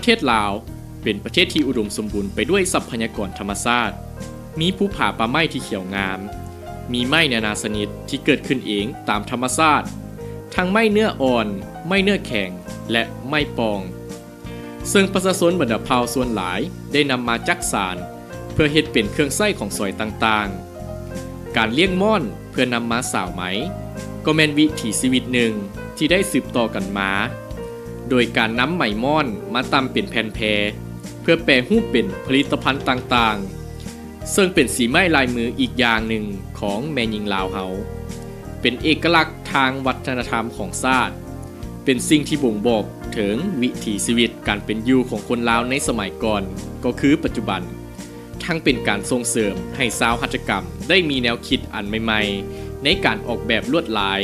ເທດລາວເປັນປະເທດທີ່ອຸດົມສົມບູນໄປດ້ວຍຊັບພະຍາກອນທຳມະຊາດ, ມີພູຜາປ່າໄມ້ທີ່ຂຽວງາມ, ມີໄມ້ນານາຊະນິດທີ່ເກີດຂຶ້ນເອງຕາມທຳມະຊາດ, ທັງໄມ້ເນື້ອອ່ອນ, ໄມ້ເນື້ອແຂງ ແລະ ໄມ້ປ່ອງ, ເຊິ່ງປະຊາຊົນບັນດາເຜົ່າສ່ວນຫຼາຍໄດ້ນຳມາຈັກສານເພື່ອເຮັດເປັນເຄື່ອງໃຊ້ຂອງສອຍຕ່າງໆ. ການລ້ຽງມ່ອນເພື່ອນຳມາສາວໄມ ກໍແມ່ນວິຖີຊີວິດໜຶ່ງທີ່ໄດ້ສືບຕໍ່ກັນມາ, ໂດຍການນຳໄມມ່ອນມາຕ່ຳເປັນແຜ່ນແພ ເພື່ອແປຮູບເປັນຜະລິດຕະພັນຕ່າງໆ, ເຊິ່ງເປັນສີໄມ້ລາຍມືອີກຢ່າງໜຶ່ງຂອງແມ່ຍິງລາວເຮົາ, ເປັນເອກະລັກທາງວັດທະນະທຳຂອງຊາດ, ເປັນສິ່ງທີ່ບົ່ງບອກເຖິງວິຖີຊີວິດການເປັນຢູ່ຂອງຄົນລາວໃນສະໄໝກ່ອນ ກໍຄືປັດຈຸບັນ. ທັງເປັນການສົ່ງເສີມໃຫ້ຊາວຫັດຖະກຳໄດ້ມີແນວຄິດອັນໃໝ່ໆໃນການອອກແບບລວດລາຍ.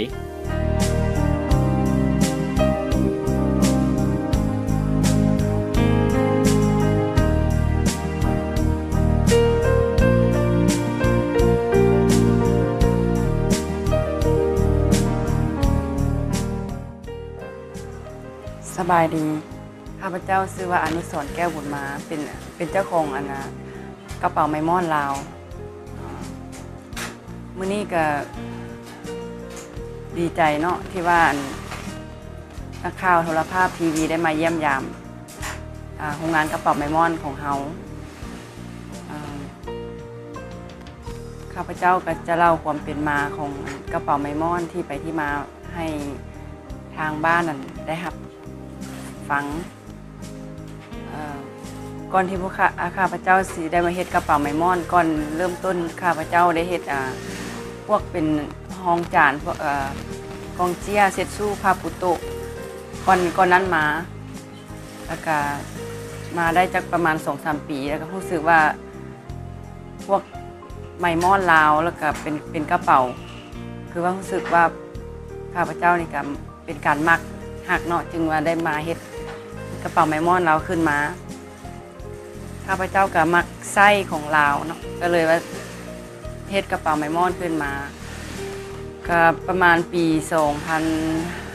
ສະບາຍດີ. ຂ້າພະເຈົ້າຊື່ວ່າ ອະນຸສອນ ແກ້ວບຸນມາ, ເປັນ ເປັນເຈົ້າຂອງອັນນາ ກະເປົາໄມມ່ອນລາວ. ມື້ນີ້ກະດີໃຈເນາະ ທີ່ວ່າອັນ ນັກຂ່າວໂທລະພາບ ທີວີ ໄດ້ມາຢ້ຽມຢາມ ອາ ໂຮງງານກະເປົາໄມມ່ອນຂອງເຮົາ. ອາ ຂ້າພະເຈົ້າກໍຈະເລົ່າຄວາມເປັນມາຂອງກະເປົາໄມມ່ອນ ທີ່ໄປທີ່ມາໃຫ້ທາງບ້ານນັ້ນໄດ້ຮັບຟັງ. ເອີ ກ່ອນທີ່ພວກຂ້າ ອາ ຂ້າພະເຈົ້າຊິໄດ້ມາເຮັດກະເປົາໄມມ່ອນ, ກ່ອນເລີ່ມຕົ້ນຂ້າພະເຈົ້າໄດ້ເຮັດ ອາ ພວກເປັນຮອງຈານ ພວກ ເອີ ກອງເຈ້ຍ ເຊັດຊູ້ ຜ້າປູໂຕະ ກ່ອນ ກ່ອນນັ້ນມາ. ແລ້ວກະມາໄດ້ຈັກປະມານສອງສາມປີ ແລ້ວກະຮູ້ສຶກວ່າພວກໄມມ່ອນລາວ ແລ້ວກະເປັນ ເປັນກະເປົາ ຄືວ່າຮູ້ສຶກວ່າຂ້າພະເຈົ້ານີ້ກະເປັນການມັກຮັກເນາະ ຈຶ່ງວ່າໄດ້ມາເຮັດກະເປົາໄມມ່ອນລາວຂຶ້ນມາ. ຂ້າພະເຈົ້າກະມັກໃຊ້ຂອງລາວເນາະ ກະເລີຍວ່າເຮັດກະເປົາໄມມ່ອນຂຶ້ນມາ. ກະປະມານປີສອງພັນ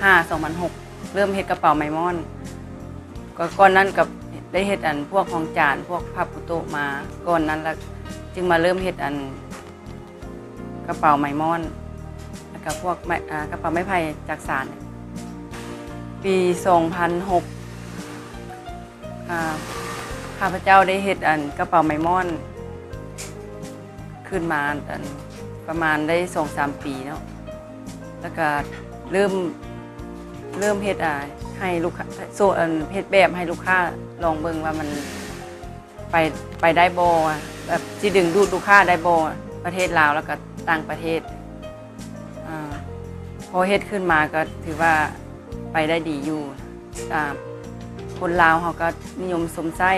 ຫ້າ ສອງພັນຫົກ ເລີ່ມເຮັດກະເປົາໄມມ່ອນ. ກໍກ່ອນນັ້ນກໍໄດ້ເຮັດອັນພວກຮອງຈານ ພວກຜ້າປູໂຕະມາ ກ່ອນນັ້ນລະຈຶ່ງມາເລີ່ມເຮັດອັນກະເປົາໄມມ່ອນ ແລ້ວກະພວກໄມ້ ອາ ກະເປົາໄມ້ໄຜ່ຈັກສານ. ປີສອງພັນຫົກ ອາ ຂ້າພະເຈົ້າໄດ້ເຮັດອັນກະເປົາໄມມ່ອນຂຶ້ນມາ ອັນ ປະມານໄດ້ສອງສາມປີເນາະ ແລ້ວກະເລີ່ມ ເລີ່ມເຮັດ ອາ ໃຫ້ລູກຄ້າ ໂຊ ອັນ ເຮັດແບບໃຫ້ລູກຄ້າລອງເບິ່ງວ່າມັນໄປ ໄປໄດ້ບໍ່ ແບບຊິດຶງດູດລູກຄ້າໄດ້ບໍ່ ປະເທດລາວ ແລ້ວກະຕ່າງປະເທດ. ອາ ພໍເຮັດຂຶ້ນມາກໍຖືວ່າໄປໄດ້ດີຢູ່. ອາ ຄົນລາວເຮົາກໍນິຍົມຊົມໃຊ້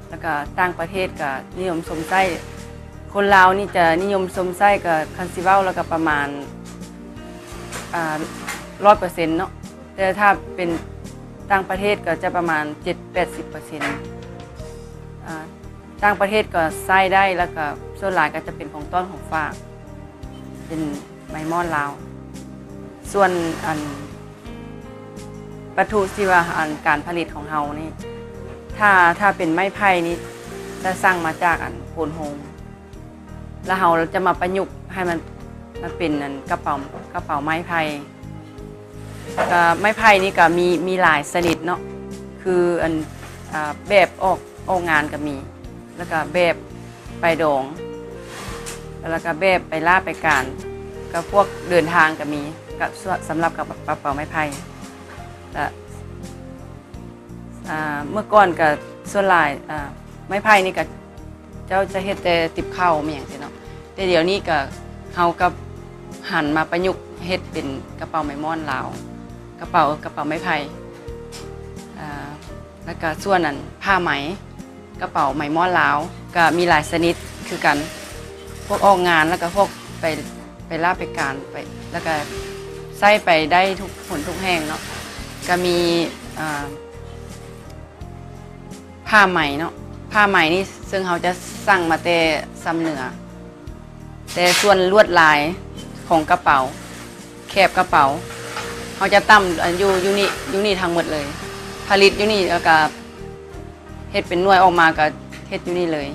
ແລ້ວກໍຕ່າງປະເທດກໍນິຍົມຊົມໃຊ້. ຄົນລາວນີ້ຈະນິຍົມຊົມໃຊ້ກໍ ຄັນຊິເວົ້າແລ້ວກໍປະມານ ອາ ຮ້ອຍເປີເຊັນເນາະ, ແຕ່ຖ້າເປັນຕ່າງປະເທດກໍຈະປະມານເຈັດແປດສິບເປີເຊັນ. ອາ ຕ່າງປະເທດກໍໃຊ້ໄດ້ ແລ້ວກໍສ່ວນຫຼາຍກໍຈະເປັນຂອງຕ້ອນຂອງຝາກ ເປັນໄມມ່ອນລາວ. ສ່ວນອັນວັດຖຸທີ່ວ່າອັນການຜະລິດຂອງເຮົານີ້ ຖ້າ ຖ້າເປັນໄມ້ໄຜ່ນີ້ຈະສັ່ງມາຈາກອັນໂພນໂຮມ ແລ້ວເຮົາຈະມາປະຍຸກໃຫ້ມັນ ມັນເປັນອັນກະເປົາ ກະເປົາໄມ້ໄຜ່. ກະໄມ້ໄຜ່ນີ້ກະມີ ມີຫຼາຍຊະນິດເນາະ ຄືອັນ ອາ ແບບອອກ ອອກງານກະມີ ແລ້ວກະແບບໄປດອງ ແລ້ວກະແບບໄປລາໄປການ ກະພວກເດີນທາງກະມີ ກະສຳລັບກະເປົາໄມ້ໄຜ່. ແລະ ອາ ເມື່ອກ່ອນກະສ່ວນຫຼາຍ ອາ ໄມ້ໄຜ່ນີ້ກະ ເຈົ້າຈະເຮັດແຕ່ຕິບເຂົ້າແມ່ນຫຍັງຊີ້ເນາະ, ແຕ່ດຽວນີ້ກະ ເຮົາກະຫັນມາປະຍຸກເຮັດເປັນກະເປົາໄມມ່ອນລາວ ກະເປົາ ກະເປົາໄມ້ໄຜ່. ອາ ແລ້ວກະສ່ວນອັນຜ້າໄໝ ກະເປົາໄມມ່ອນລາວກະມີຫຼາຍຊະນິດຄືກັນ, ພວກອອກງານ ແລ້ວກະພວກໄປ ໄປລາໄປການໄປ ແລ້ວກະໃຊ້ໄປໄດ້ທຸກຫົນທຸກແຫ່ງເນາະ. ກະມີ ອາ ຜ້າໄໝເນາະ, ຜ້າໄໝນີ້ເຊິ່ງເຮົາຈະສັ່ງມາແຕ່ຊຳເໜືອ, ແຕ່ສ່ວນລວດລາຍຂອງກະເປົາ ແຄບກະເປົາ ເຮົາຈະຕັ້ມ ອາ ຢູ່ ຢູ່ນີ້ ຢູ່ນີ້ທັງໝົດເລີຍ, ຜະລິດຢູ່ນີ້ ແລ້ວກະ ເຮັດເປັນໜ່ວຍອອກມາກໍເຮັດຢູ່ນີ້ເລີຍ.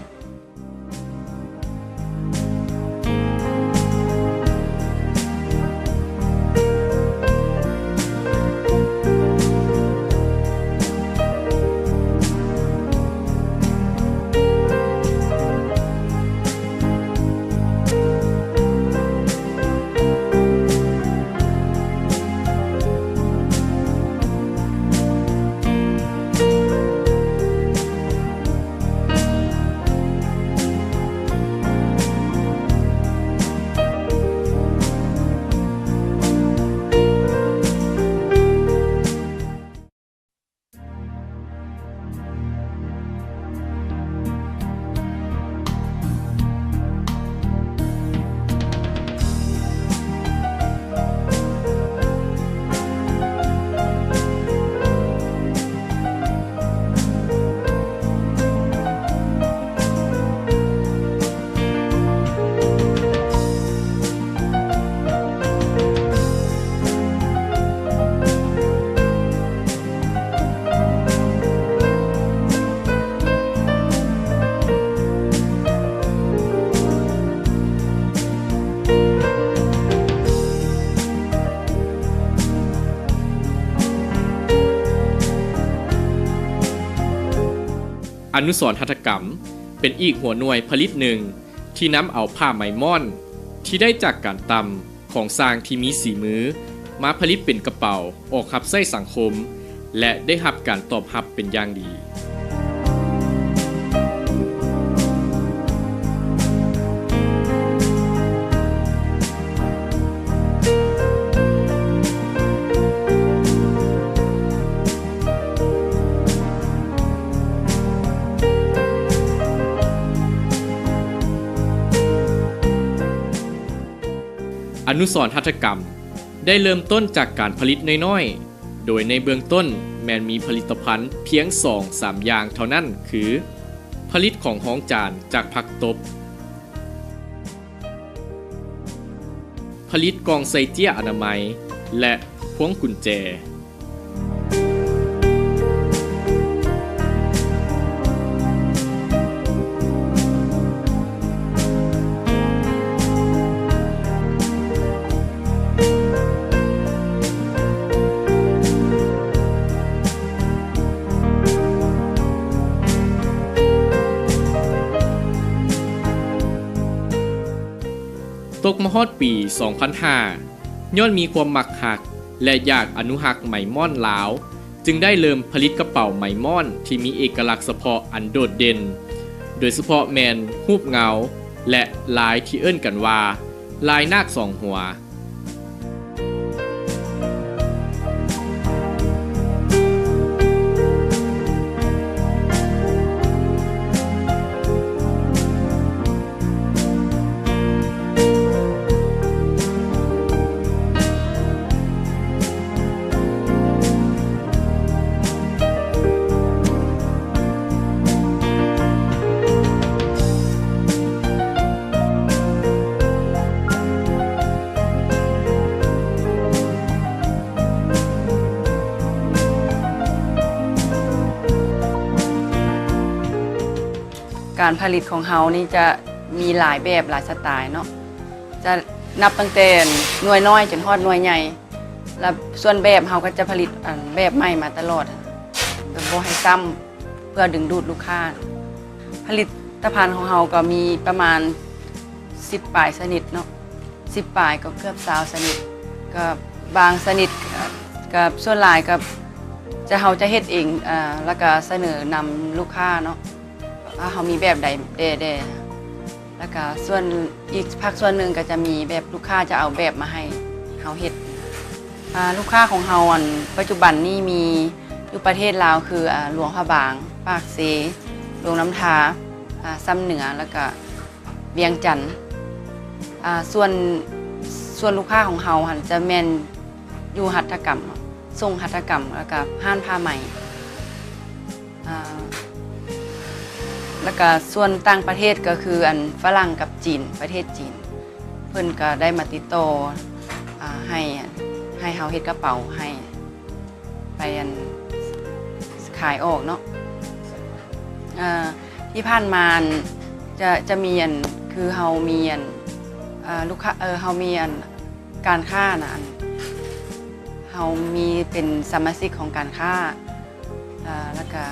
ອະນຸສອນຫັດຖະກຳ ເປັນອີກຫົວໜ່ວຍຜະລິດໜຶ່ງ ທີ່ນຳເອົາຜ້າໄໝມ່ອນ ທີ່ໄດ້ຈາກການຕ່ຳ ຂອງຊ່າງທີ່ມີສີມື ມາຜະລິດເປັນກະເປົາ ອອກຮັບໃຊ້ສັງຄົມ ແລະ ໄດ້ຮັບການຕອບຮັບເປັນຢ່າງດີ. ອະນຸສອນຫັດຖະກຳ ໄດ້ເລີ່ມຕົ້ນຈາກການຜະລິດນ້ອຍໆ ໂດຍໃນເບື້ອງຕົ້ນແມ່ນມີຜະລິດຕະພັນພຽງສອງສາມຢ່າງເທົ່ານັ້ນ ຄື ຜະລິດຂອງຮອງຈານຈາກຜັກຕົບ, ຜະລິດກ່ອງໃສ່ເຈ້ຍອະນາໄມ ແລະ ພວງກຸນແຈ. ຕົກມາຮອດປີສອງພັນຫ້າ ຍ້ອນມີຄວາມມັກຮັກ ແລະ ຢາກອະນຸຮັກໄໝມ່ອນລາວ ຈຶ່ງໄດ້ເລີ່ມຜະລິດກະເປົາໄໝມ່ອນທີ່ມີເອກະລັກສະເພາະອັນໂດດເດັ່ນ, ໂດຍສະເພາະແມ່ນຮູບເງົາ ແລະ ລາຍທີ່ເອີ້ນກັນວ່າ ລາຍນາກສອງຫົວ. ການຜະລິດຂອງເຮົານີ້ຈະມີຫຼາຍແບບຫຼາຍສະໄຕເນາະ, ຈະນັບຕັ້ງແຕ່ໜ່ວຍນ້ອຍຈົນຮອດໜ່ວຍໃຫຍ່ ແລະ ສ່ວນແບບເຮົາກໍຈະຜະລິດ ອັນ ແບບໃໝ່ມາຕະຫຼອດ ແບບບໍ່ໃຫ້ຊ້ຳ ເພື່ອດຶງດູດລູກຄ້າ. ຜະລິດຕະພັນຂອງເຮົາກໍມີປະມານສິບປາຍຊະນິດເນາະ, ສິບປາຍກໍເກືອບຊາວຊະນິດ, ກໍບາງຊະນິດກໍ ກໍສ່ວນຫຼາຍກໍຈະ ເຮົາຈະເຮັດເອງ ອາ ແລ້ວກໍສະເໜີນຳລູກຄ້າເນາະ ວ່າເຮົາມີແບບໃດແດ່ໆ. ແລ້ວກະສ່ວນອີກພາກສ່ວນໜຶ່ງກະຈະມີແບບລູກຄ້າຈະເອົາແບບມາໃຫ້ເຮົາເຮັດ. ອາ ລູກຄ້າຂອງເຮົາ ອັນ ປັດຈຸບັນນີ້ມີຢູ່ປະເທດລາວ ຄື ອາ ຫຼວງພະບາງ, ປາກເຊ, ຫຼວງນ້ຳທາ, ອາ ຊຳເໜືອ ແລ້ວກະວຽງຈັນ. ອາ ສ່ວນ ສ່ວນລູກຄ້າຂອງເຮົາຫັ້ນຈະແມ່ນຢູ່ຫັດຖະກຳ, ສົ່ງຫັດຖະກຳ ແລ້ວກະຮ້ານຜ້າໄໝ. ອາ ແລ້ວກະສ່ວນຕ່າງປະເທດກໍຄື ອັນ ຝຣັ່ງກັບຈີນ, ປະເທດຈີນ ເພິ່ນກໍໄດ້ມາຕິດຕໍ່ ອາ ໃຫ້ ໃຫ້ເຮົາເຮັດກະເປົາໃຫ້ ໄປ ອັນ ຂາຍອອກເນາະ. ອ່າ ທີ່ຜ່ານມາ ຈະ ຈະມີອັນ ຄືເຮົາມີອັນ ອ່າ ລູກຄ້າ ເອີ ເຮົາມີອັນ ການຄ້ານະ ອັນ ເຮົາມີເປັນສະມາຊິກຂອງການຄ້າ ອ່າ ແລ້ວກະ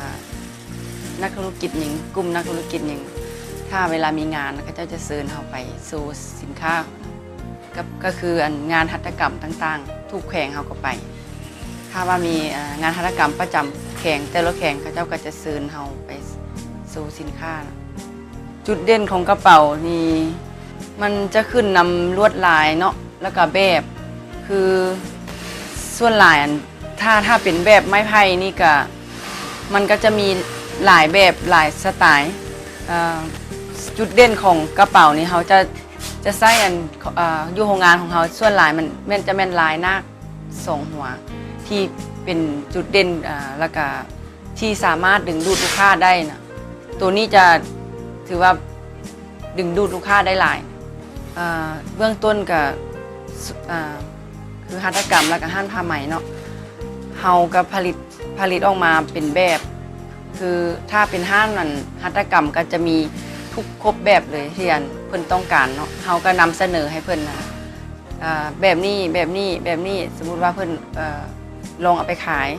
ນັກທຸລະກິດຫຍັງ ກຸ່ມນັກທຸລະກິດຫຍັງ ຖ້າເວລາມີງານ ເຂົາເຈົ້າຈະເຊີນເຮົາໄປໂຊສິນຄ້າ ກໍ ກໍຄືອັນງານຫັດຖະກຳຕ່າງໆ ທຸກແຂວງເຮົາກໍໄປ. ຖ້າວ່າມີ ເອີ ງານຫັດຖະກຳປະຈຳແຂວງ ແຕ່ລະແຂວງ ເຂົາເຈົ້າກໍຈະເຊີນເຮົາໄປໂຊສິນຄ້າ. ຈຸດເດັ່ນຂອງກະເປົານີ້ ມັນຈະຂຶ້ນນຳລວດລາຍເນາະ ແລ້ວກະແບບ ຄືສ່ວນຫຼາຍ ອັນ ຖ້າ ຖ້າເປັນແບບໄມ້ໄຜ່ນີ້ກະ ມັນກໍຈະມີຫຼາຍແບບ ຫຼາຍສະໄຕ. ເອີ ຈຸດເດັ່ນຂອງກະເປົານີ້ ເຮົາຈະ ຈະໃຊ້ອັນ ເອີ ຢູ່ໂຮງງານຂອງເຮົາ ສ່ວນຫຼາຍມັນແມ່ນ ຈະແມ່ນລາຍນາກສອງຫົວ ທີ່ເປັນຈຸດເດັ່ນ ເອີ ແລ້ວກະທີ່ສາມາດດຶງດູດລູກຄ້າໄດ້ນະ. ໂຕນີ້ຈະຖືວ່າດຶງດູດລູກຄ້າໄດ້ຫຼາຍ. ເອີ ເບື້ອງຕົ້ນກະ ເອີ ຄືຫັດຖະກຳ ແລ້ວກະຮ້ານຜ້າໄໝເນາະ ເຮົາກະຜະລິດ ຜະລິດອອກມາເປັນແບບ ຄືຖ້າເປັນຮ້ານອັນຫັດຖະກຳ ກໍຈະມີທຸກຄົບແບບເລີຍ ທີ່ອັນເພິ່ນຕ້ອງການເນາະ ເຮົາກໍນຳສະເໜີໃຫ້ເພິ່ນນະ ເອີ ແບບນີ້ ແບບນີ້ ແບບນີ້. ສົມມຸດວ່າເພິ່ນ ເອີ ລອງເອົາໄປຂາຍ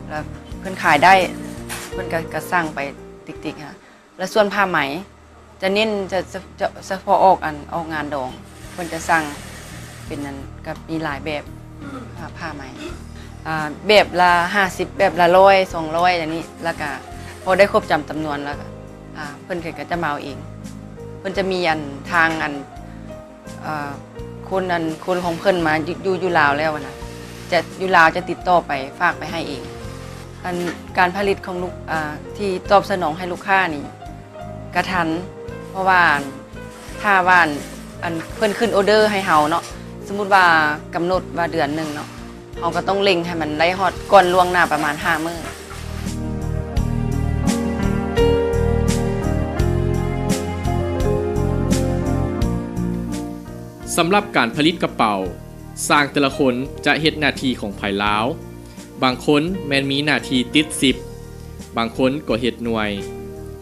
ແລ້ວເພິ່ນຂາຍໄດ້ ເພິ່ນກໍ ກໍສັ່ງໄປຕິກໆ ຫັ້ນນະ. ແລ້ວສ່ວນຜ້າໄໝ ຈະເນັ້ນ ຈະ ຈະ ຈະສະເພາະອອກອັນ ອອກງານດອງ ເພິ່ນຈະສັ່ງເປັນອັນ ກໍມີຫຼາຍແບບ ອືມ ຜ້າ ຜ້າໄໝ ອ່າ ແບບລະຫ້າສິບ ແບບລະຮ້ອຍ ສອງຮ້ອຍ ແບບນີ້ ແລ້ວກະພໍໄດ້ຄົບຈຳຈຳນວນ ແລ້ວກະ ອ່າ ເພິ່ນກໍຈະເໝົາເອງ. ເພິ່ນຈະມີອັນ ທາງອັນ ເອີ ຄົນອັນ ຄົນຂອງເພິ່ນມາຢູ່ ຢູ່ ຢູ່ລາວແລ້ວນະ ຈະ ຢູ່ລາວຈະຕິດຕໍ່ໄປ ຝາກໄປໃຫ້ເອງ. ອັນ ການຜະລິດຂອງລູກ ອ່າ ທີ່ຕອບສະໜອງໃຫ້ລູກຄ້ານີ້ກະທັນ ເພາະວ່າ ອັນ ຖ້າວ່າ ອັນ ອັນເພິ່ນຂຶ້ນອໍເດີໃຫ້ເຮົາເນາະ ສົມມຸດວ່າກຳນົດວ່າເດືອນໜຶ່ງເນາະ ເຮົາກໍຕ້ອງເລັ່ງໃຫ້ມັນໄດ້ຮອດກ່ອນລ່ວງໜ້າປະມານຫ້າມື້. ສຳລັບການຜະລິດກະເປົາ, ຊ່າງແຕ່ລະຄົນຈະເຮັດໜ້າທີ່ຂອງໃຜລາວ. ບາງຄົນແມ່ນມີໜ້າທີ່ຕິດສິບ, ບາງຄົນກໍເຮັດໜ່ວຍ,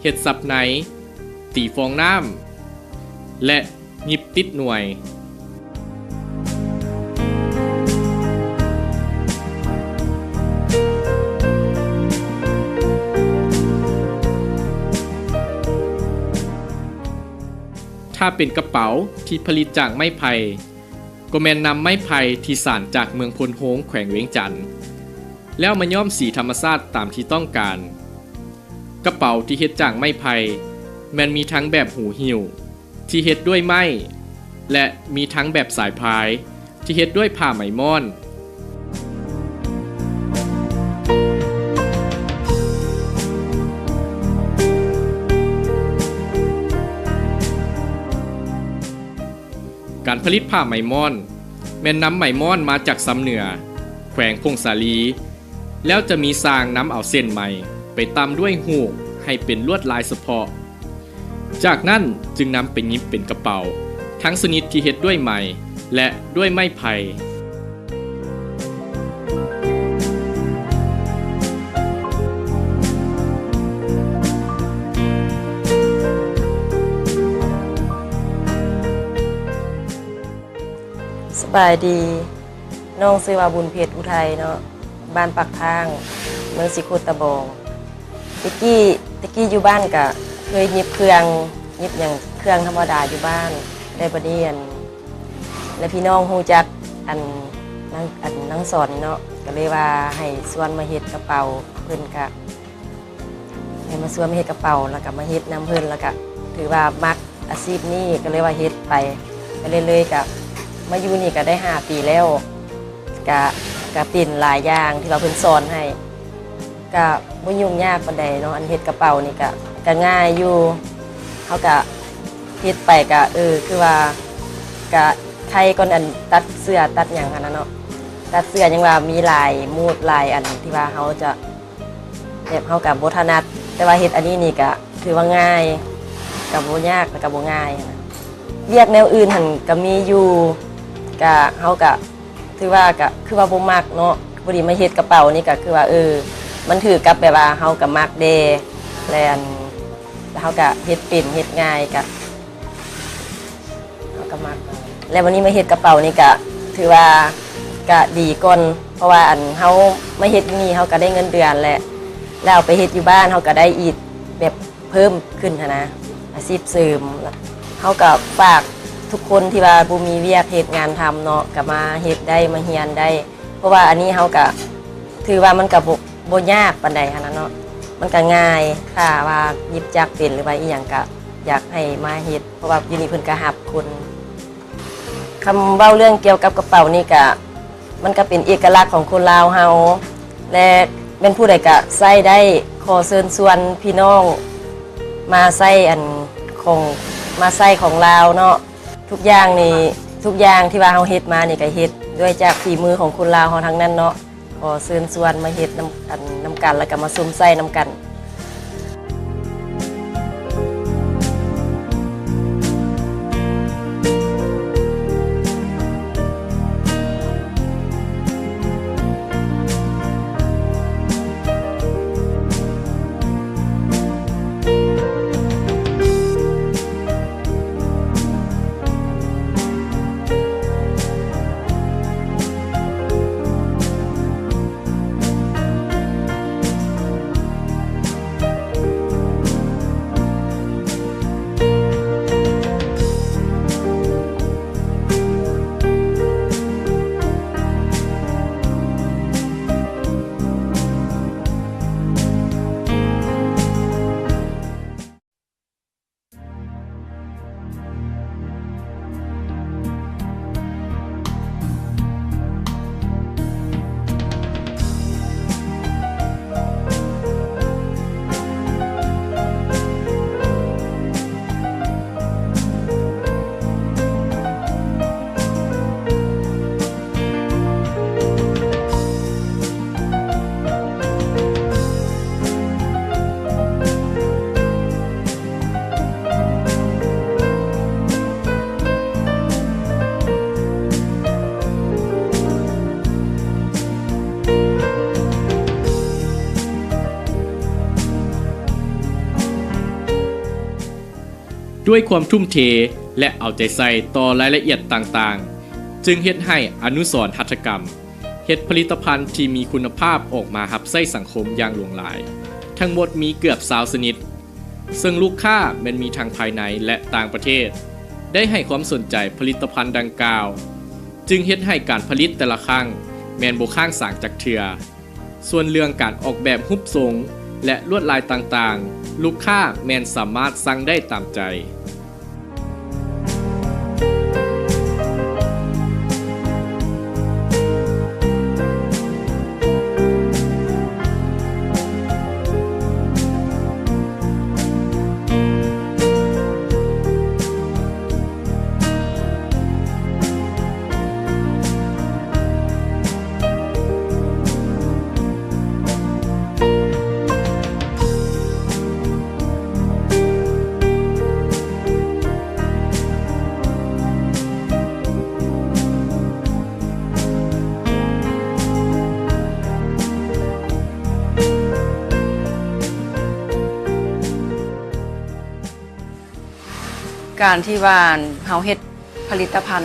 ເຮັດສັບໃນ, ຕີຟອງນ້ຳ ແລະ ຫຍິບຕິດໜ່ວຍ. ຖ້າເປັນກະເປົາທີ່ຜະລິດຈາກໄມ້ໄຜ່, ກໍແມ່ນນຳໄມ້ໄຜ່ທີ່ສານຈາກເມືອງໂພນໂຮງ ແຂວງວຽງຈັນ ແລ້ວມາຍ້ອມສີທຳມະຊາດຕາມທີ່ຕ້ອງການ. ກະເປົາທີ່ເຮັດຈາກໄມ້ໄຜ່ແມ່ນມີທັງແບບຫູຫິ້ວທີ່ເຮັດດ້ວຍໄມ້ ແລະ ມີທັງແບບສາຍພາຍທີ່ເຮັດດ້ວຍຜ້າໄໝມ້ອນ. ການຜະລິດຜ້າໄໝມ້ອນ ແມ່ນນຳໄໝມ້ອນມາຈາກຊຳເໜືອ ແຂວງຜົ້ງສາລີ ແລ້ວຈະມີຊ່າງນຳເອົາເສັ້ນໄໝໄປຕ່ຳດ້ວຍຫູກໃຫ້ເປັນລວດລາຍສະເພາະ, ຈາກນັ້ນຈຶ່ງນຳໄປຫຍິບເປັນກະເປົາ ທັງຊະນິດທີ່ເຮັດດ້ວຍໄໝ ແລະ ດ້ວຍໄມ້ໄຜ່. ສະບາຍດີ, ນ້ອງຊື່ວ່າ ບຸນເພັດ ອຸໄທເນາະ, ບ້ານປາກທາງ ເມືອງສີໂຄດຕະບອງ. ແຕ່ກີ້ ແຕ່ກີ້ຢູ່ບ້ານກະເຄີຍຫຍິບເຄື່ອງ ຫຍິບຫຍັງ ເຄື່ອງທຳມະດາຢູ່ບ້ານ. ແລ້ວບັດນີ້ ອັນ ແລ້ວພີ່ນ້ອງຮູ້ຈັກ ອັນ ນາງ ອັນ ນາງສອນນີ້ເນາະ, ກະເລີຍວ່າໃຫ້ຊວນມາເຮັດກະເປົາ. ເພິ່ນກະໃຫ້ມາຊວນມາເຮັດກະເປົາ ແລ້ວກະມາເຮັດນຳເພິ່ນ ແລ້ວກະຖືວ່າມັກອາຊີບນີ້ ກະເລີຍວ່າເຮັດໄປ ໄປເລື້ອຍໆ. ກະມາຢູ່ນີ້ກະໄດ້ຫ້າປີແລ້ວ. ກະ ກະເປັນຫຼາຍຢ່າງທີ່ວ່າເພິ່ນສອນໃຫ້ ກະບໍ່ຫຍຸ້ງຍາກປານໃດເນາະ. ອັນເຮັດກະເປົານີ້ກະ ກະງ່າຍຢູ່, ເຮົາກະເຮັດໄປກະ ເອີ ຄືວ່າກະໄຄກ່ອນ ອັນຕັດເສື້ອຕັດຫຍັງຫັ້ນນະເນາະ. ຕັດເສື້ອຍັງວ່າມີຫຼາຍໝູດຫຼາຍອັນທີ່ວ່າເຮົາຈະ ແບບເຮົາກະບໍ່ຖະໜັດ, ແຕ່ວ່າເຮັດອັນນີ້ນີ້ກະຖືວ່າງ່າຍ, ກະບໍ່ຍາກ ແລ້ວກະບໍ່ງ່າຍຫັ້ນນະ. ວຽກແນວອື່ນຫັ້ນກະມີຢູ່, ກະ ເຮົາກະ ຖືວ່າກະຄືວ່າບໍ່ມັກເນາະ, ພໍດີມາເຮັດກະເປົານີ້ກະຄືວ່າ ເອີ ມັນຖືກກັບແບບວ່າເຮົາກະມັກແດ່ ແລະ ອັນ ເຮົາກະເຮັດເປັນເຮັດງ່າຍ ກະ ເຮົາກະມັກ. ແລ້ວບາດນີ້ມາເຮັດກະເປົານີ້ກະຖືວ່າກະດີກ່ອນ ເພາະວ່າອັນເຮົາມາເຮັດຢູ່ນີ້ເຮົາກະໄດ້ເງິນເດືອນແຫຼະ ແລ້ວເອົາໄປເຮັດຢູ່ບ້ານເຮົາກະໄດ້ອີກແບບເພີ່ມຂຶ້ນຫັ້ນນະ ອາຊີບເສີມ. ເຮົາກະຝາກທຸກຄົນທີ່ວ່າບໍ່ມີວຽກເຮັດງານທຳເນາະ ກະມາເຮັດໄດ້ ມາຮຽນໄດ້ ເພາະວ່າອັນນີ້ເຮົາກະຖືວ່າມັນກະບໍ່ ບໍ່ຍາກປານໃດຫັ້ນນະເນາະ ມັນກະງ່າຍ ຖ້າວ່າຫຍິບຈັກເປັນ ຫຼືວ່າອີ່ຫຍັງກະຢາກໃຫ້ມາເຮັດ ເພາະວ່າຢູ່ນີ້ເພິ່ນກະຮັບຄົນ. ຄຳເວົ້າເລື່ອງກ່ຽວກັບກະເປົານີ້ກະ ມັນກະເປັນເອກະລັກຂອງຄົນລາວເຮົາ ແລະ ແມ່ນຜູ້ໃດກະໃຊ້ໄດ້. ຂໍເຊີນຊວນພີ່ນ້ອງມາໃຊ້ອັນຂອງ ມາໃຊ້ຂອງລາວເນາະ ທຸກຢ່າງນີ້ ທຸກຢ່າງທີ່ວ່າເຮົາເຮັດມານີ້ກະເຮັດດ້ວຍຈາກຝີມືຂອງຄົນລາວເຮົາທັງນັ້ນເນາະ. ຂໍເຊີນຊວນມາເຮັດນຳ ອັນ ນຳກັນ ແລ້ວກະມາຊົມໃຊ້ນຳກັນ. ດ້ວຍຄວາມທຸ່ມເທ ແລະ ເອົາໃຈໃສ່ຕໍ່ລາຍລະອຽດຕ່າງໆ ຈຶ່ງເຮັດໃຫ້ອະນຸສອນຫັດຖະກຳ ເຮັດຜະລິດຕະພັນທີ່ມີຄຸນນະພາບອອກມາຮັບໃຊ້ສັງຄົມຢ່າງຫຼວງຫຼາຍ, ທັງໝົດມີເກືອບຊາວຊະນິດ, ເຊິ່ງລູກຄ້າແມ່ນມີທັງພາຍໃນ ແລະ ຕ່າງປະເທດ ໄດ້ໃຫ້ຄວາມສົນໃຈຜະລິດຕະພັນດັ່ງກ່າວ, ຈຶ່ງເຮັດໃຫ້ການຜະລິດແຕ່ລະຄັ້ງແມ່ນບໍ່ຄ້າງສາງຈັກເທື່ອ. ສ່ວນເລື່ອງການອອກແບບຮູບຊົງ ແລະ ລວດລາຍຕ່າງໆ, ລູກຄ້າແມ່ນສາມາດສັ່ງໄດ້ຕາມໃຈ. ການທີ່ວ່າເຮົາເຮັດຜະລິດຕະພັນ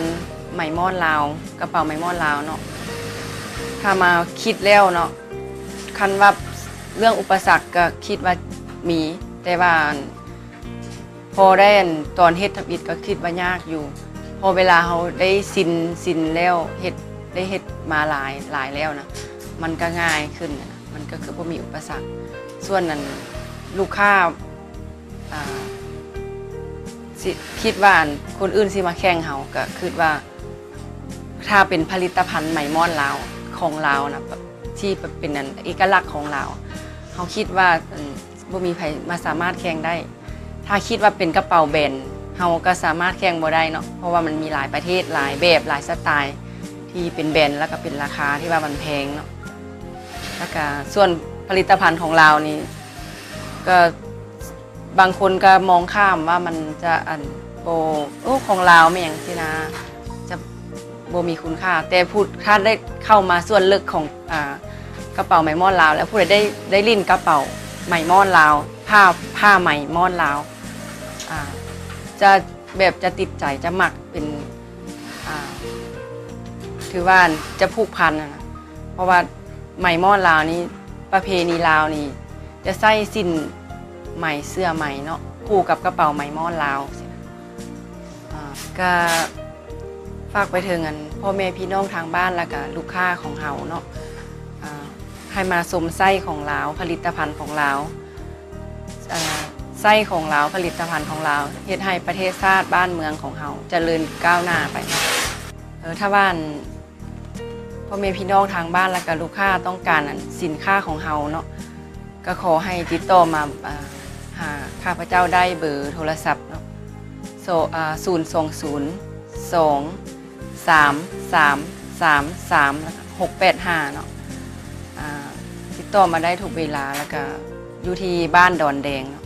ໄໝມ້ອນລາວ, ກະເປົາໄໝມ້ອນລາວເນາະ, ຖ້າມາຄິດແລ້ວເນາະ, ຄັນວ່າເລື່ອງອຸປະສັກກະຄິດວ່າມີ, ແຕ່ວ່າ ພໍໄດ້ອັນຕອນເຮັດທຳອິດກໍຄິດວ່າຍາກຢູ່, ພໍເວລາເຮົາໄດ້ຊິນ, ຊິນແລ້ວເຮັດ, ໄດ້ເຮັດມາຫຼາຍ, ຫຼາຍແລ້ວນະ, ມັນກໍງ່າຍຂຶ້ນນະ, ມັນກໍຄືບໍ່ມີອຸປະສັກ. ສ່ວນອັນລູກຄ້າ, ອ່າ, ຊິ, ຄິດວ່າອັນຄົນອື່ນຊິມາແຂ່ງເຮົາ, ກໍຄິດວ່າ ຖ້າເປັນຜະລິດຕະພັນໄໝມ້ອນລາວ ຂອງລາວນະ, ທີ່ແບບເປັນອັນເອກະລັກຂອງລາວ, ເຮົາຄິດວ່າ ອັນ ບໍ່ມີໃຜມາສາມາດແຂ່ງໄດ້. ຖ້າຄິດວ່າເປັນກະເປົາແບນ ເຮົາກໍສາມາດແຂ່ງບໍ່ໄດ້ເນາະ, ເພາະວ່າມັນມີຫຼາຍປະເທດ, ຫຼາຍແບບ, ຫຼາຍສະໄຕທີ່ເປັນແບນ ແລ້ວກໍເປັນລາຄາທີ່ວ່າມັນແພງເນາະ. ແລ້ວກໍສ່ວນຜະລິດຕະພັນຂອງລາວນີ້ ກໍບາງຄົນກໍມອງຂ້າມວ່າມັນຈະ ອັນ ບໍ່ ໂອ້ ຂອງລາວແມ່ນຫຍັງຊີ້ນະ, ຈະ ບໍ່ມີຄຸນຄ່າ, ແຕ່ຜູ້ ຖ້າໄດ້ເຂົ້າມາສ່ວນເລິກຂອງ ອາ ກະເປົາໄໝມ້ອນລາວ ແລ້ວຜູ້ໃດໄດ້ ໄດ້ຫຼິ້ນກະເປົາໄໝມ້ອນລາວ ຜ້າ ຜ້າໄໝມ້ອນລາວ ອ່າ ຈະແບບຈະຕິດໃຈ ຈະມັກເປັນ ອ່າ ຖືວ່າຈະຜູກພັນຫັ້ນນະ ເພາະວ່າໄໝມ້ອນລາວນີ້ ປະເພນີລາວນີ້ ຈະໃຊ້ສິ້ນໄໝເສື້ອໄໝເນາະ ຄູ່ກັບກະເປົາໄໝມ້ອນລາວ ອ່າ ກະຝາກໄປເຖິງອັນພໍ່ແມ່ພີ່ນ້ອງທາງບ້ານ ແລ້ວກະລູກຄ້າຂອງເຮົາເນາະ ອ່າ ໃຫ້ມາຊົມໃຊ້ຂອງລາວ ຜະລິດຕະພັນຂອງລາວ ເອີ ໃຊ້ຂອງລາວ ຜະລິດຕະພັນຂອງລາວ ເຮັດໃຫ້ປະເທດຊາດບ້ານເມືອງຂອງເຮົາຈະເລີນກ້າວໜ້າໄປ. ເອີ ຖ້າວ່າອັນ ພໍ່ແມ່ພີ່ນ້ອງທາງບ້ານ ແລ້ວກະລູກຄ້າຕ້ອງການອັນສິນຄ້າຂອງເຮົາເນາະ ກະຂໍໃຫ້ຕິດຕໍ່ມາ ອ່າ ຫາຂ້າພະເຈົ້າໄດ້ເບີໂທລະສັບເນາະ ໂຊ ອ່າ ສູນສອງສູນສອງສາມສາມສາມສາມ ແລ້ວກະຫົກແປດຫ້າເນາະ ອ່າ ຕິດຕໍ່ມາໄດ້ທຸກເວລາ ແລ້ວກະຢູ່ທີ່ບ້ານດອນແດງເນາະ.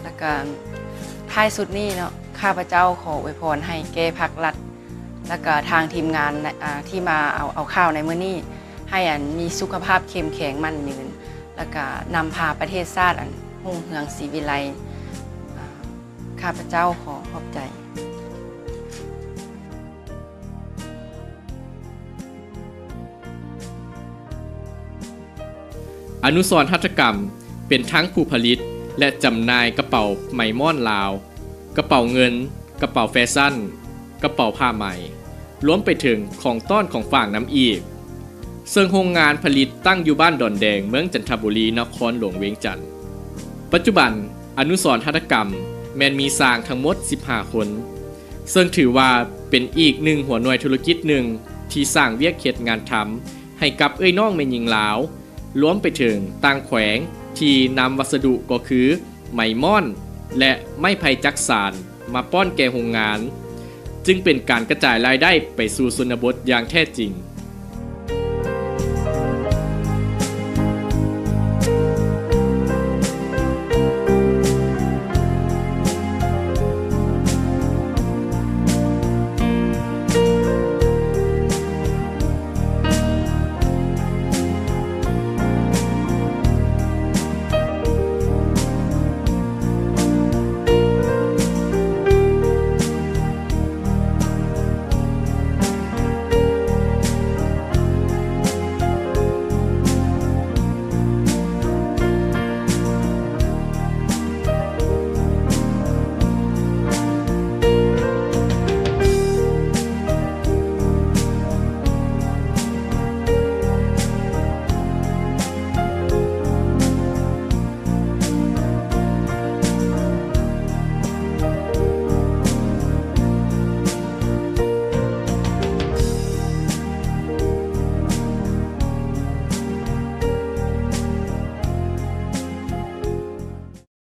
ແລ້ວກະທ້າຍສຸດນີ້ເນາະ ຂ້າພະເຈົ້າຂໍອວຍພອນໃຫ້ແກ່ພັກລັດ ແລ້ວກະທາງທີມງານ ອ່າ ທີ່ມາເອົາ ເອົາຂ່າວໃນມື້ນີ້ ໃຫ້ອັນມີສຸຂະພາບເຂັ້ມແຂງໝັ້ນຍືນ ແລ້ວກະນຳພາປະເທດຊາດອັນຮຸ່ງເຮືອງສີວິໄລ. ອ່າ ຂ້າພະເຈົ້າຂໍຂອບໃຈ. ອະນຸສອນຫັດຖະກຳ ເປັນທັງຜູ້ຜະລິດ ແລະ ຈຳໜ່າຍກະເປົາໄໝມ້ອນລາວ, ກະເປົາເງິນ, ກະເປົາແຟຊັນ, ກະເປົາຜ້າໄໝ, ລວມໄປເຖິງຂອງຕ້ອນຂອງຝາກນຳອີກ. ເຊິ່ງໂຮງງານຜະລິດຕັ້ງຢູ່ບ້ານດອນແດງ, ເມືອງຈັນທະບູລີ, ນະຄອນຫຼວງວຽງຈັນ. ປັດຈຸບັນ ອະນຸສອນຫັດຖະກຳແມ່ນມີຊ່າງທັງໝົດສິບຫ້າຄົນ, ເຊິ່ງຖືວ່າເປັນອີກໜຶ່ງຫົວໜ່ວຍທຸລະກິດໜຶ່ງທີ່ສ້າງວຽກເຮັດງານທຳໃຫ້ກັບເອື້ອຍນ້ອງແມ່ຍິງລາວ, ລວມໄປເຖິງຕ່າງແຂວງທີ່ນຳວັດສະດຸກໍຄືໄໝມ້ອນ ແລະ ໄມ້ໄຜ່ຈັກສານມາປ້ອນແກ່ໂຮງງານ, ຈຶ່ງເປັນການກະຈາຍລາຍໄດ້ໄປສູ່ຊົນນະບົດຢ່າງແທ້ຈິງ.